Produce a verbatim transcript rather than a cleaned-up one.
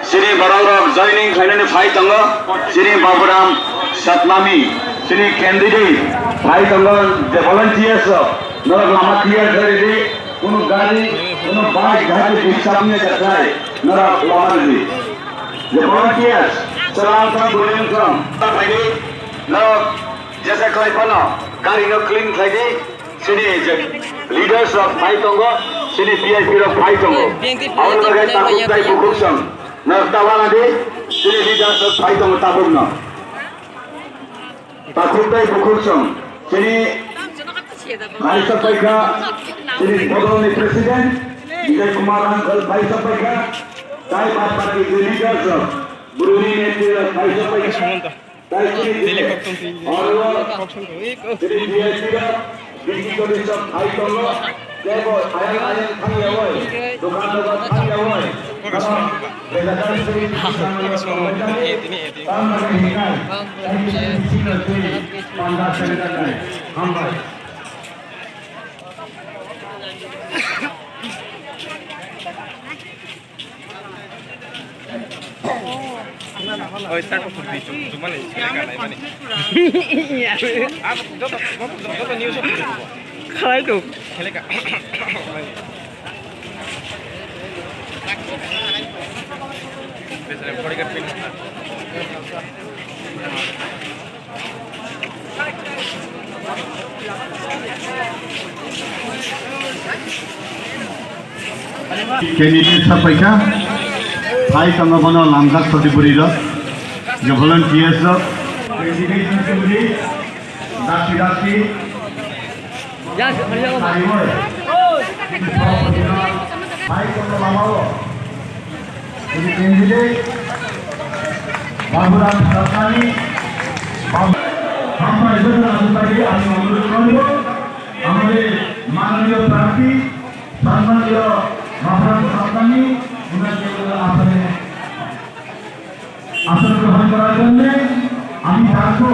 Chini borok rok joining khlainani phai tongo, chini Baburam Satnami, chini candidate phai tongo, je volunteers rok, norok lama clear khlai ridi, kunu gari, kunu bike jahate disturb wngya kha khlai, norok lama ridi. Je volunteers, salam kha, bulim kha, ta phai di, norok jesa khlai phano, gari no clean khlai di. Chini je leaders rok phai tongo, chini V I P rok phai tongo. Aboni bagwi takhuk tei bukhuk song. Nok ta wana di, chini leaders rok phai tongo tabuk no. Takhuk tei bukhuk song. Chini phai sapai kha, chini bodol ni president, Vijay Kumar uncle phai sapai kha. Tai bad baki je leaders rok, bru ni netri rok phai sapai kha. Tei chini chini oro chini V I P rok, V I P rok hai tongo, tebo ayang ayang thangyawi, dokan dokan thangyawi, tamo bedakan sri tamani hinai, tei chini chini panda sengkanai, hambai. Oi, tak ko kurdi chuk, chuk mani, sini ka nai mani. Abo joto, joto, joto news o kurdi chuk. Khalai tu. Khele ka. Besare bodyguard pin. Candidate sapaikha, phai tongo bono lamjak sotiburi rok, je volunteers rok, candidate sotiburi, dakti dakti, phai tongo lamao. Chini candidate Baburam Satnami, Babu-, hambai joto aswk tagi, ani onurodh koribo, amare manoniyo prarthi, সম্মানীয় Baburam Satnami, ওনাকে আপনারা আসন গ্রহণ করার জন্য আমি ডাকবো।